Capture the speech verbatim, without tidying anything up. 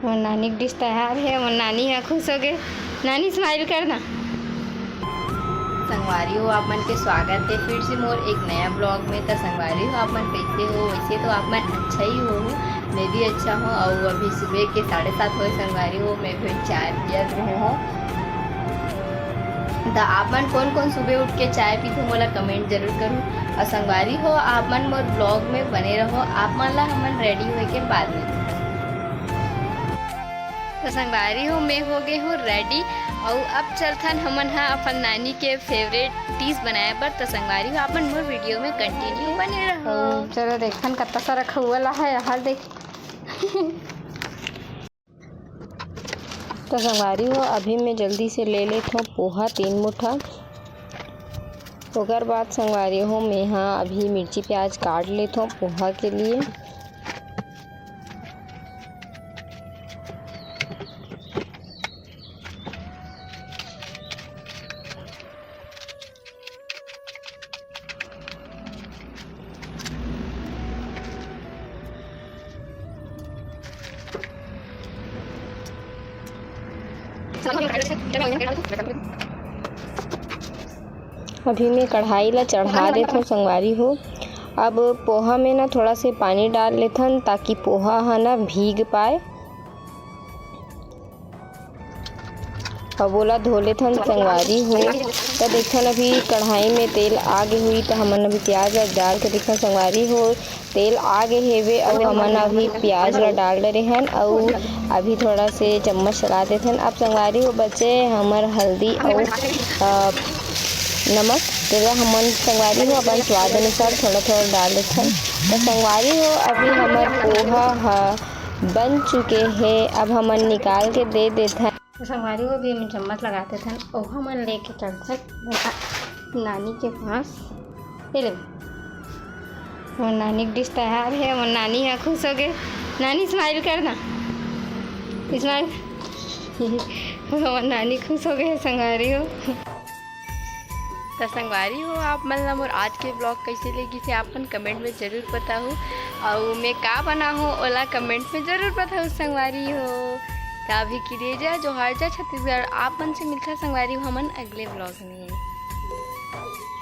मोर नानी के डिश तैयार हे, मोर नानी ह खुश हो गए। नानी, स्माइल कर ना। संगवारी हो, आप मन के स्वागत हे फिर से मोर एक नया ब्लॉग में। त संगवारी हो, आप मन कैसे हो? वैसे तो आप मन अच्छा ही हो, मैं भी अच्छा हूँ। और अभी सुबह के साढ़े सात होए संगवारी हो, मैं भी चाय पियत रहे हूँ। त आप मन कौन कौन सुबह उठ के चाय पीथे, मोला कमेंट जरूर करू। और संगवारी हो, आप मन मोर ब्लॉग में बने रहो, आप मन ला हमन रेडी होए के बाद में। तो संगवारी हो, मैं हो गए हूँ रेडी। और अब चलथन हमन हा अपन नानी के फेवरेट डिश बनाए बर। तो संगवारी हो, आप मन मोर वीडियो में कंटिन्यू बने रहो। चलो देखथन कत्ता सारा खउआ ला है, हर देख। तो संगवारी हो, अभी मैं जल्दी से ले लेथों पोहा तीन मुठा। ओकर बाद संगवारी हो, मैं हा अभी मिर्ची प्याज काट लेथों पोहा के लिए। अभी मैं कढ़ाई ला चढ़ा देथों संगवारी हो। अब पोहा में ना थोड़ा से पानी डाल लेथन, ताकि पोहा ह ना भीग पाए। अब ओला धो लेथन संगवारी हो। त देखथन अभी कढ़ाई में तेल आ गे हुई, त हमन अभी प्याज ला डाल के देखथन संगवारी हो, तेल आ गे हेवे। अउ हमन अभी प्याज ला डाल डरे हन, अउ अभी थोड़ा से चम्मच चला देथन। अब संगवारी हो, बचे हमर हल्दी अउ, अ, नमक, तेला हमन संगवारी हो अपन स्वाद अनुसार थोड़ा थोड़ा डाल देथन। त संगवारी हो, अभी हमर पोहा ह बन चुके हे, अब हमन निकाल के दे देथन। तो संगवारी हो, अभी हमन चम्मच लगा देथन, अउ हमन लेके चलथन नानी के पास। ये ले, मोर नानी के डिश तैयार हे। मोर नानी ह खुश हो गए। नानी, स्माइल कर ना, स्माइल। मोर नानी खुश हो गए संगवारी हो। त संगवारी हो, आप मन ला मोर आज के ब्लॉग कैसे लगिस हे, आप मन कमेंट में जरूर बताहू। अउ मैं का बनाहूँ, ओला कमेंट में जरूर बताहू संगवारी हो। त अभी के लिए जय जोहार, जय छत्तीसगढ़। आप मन से मिलथन संगवारी हो हमन अगले ब्लॉग में।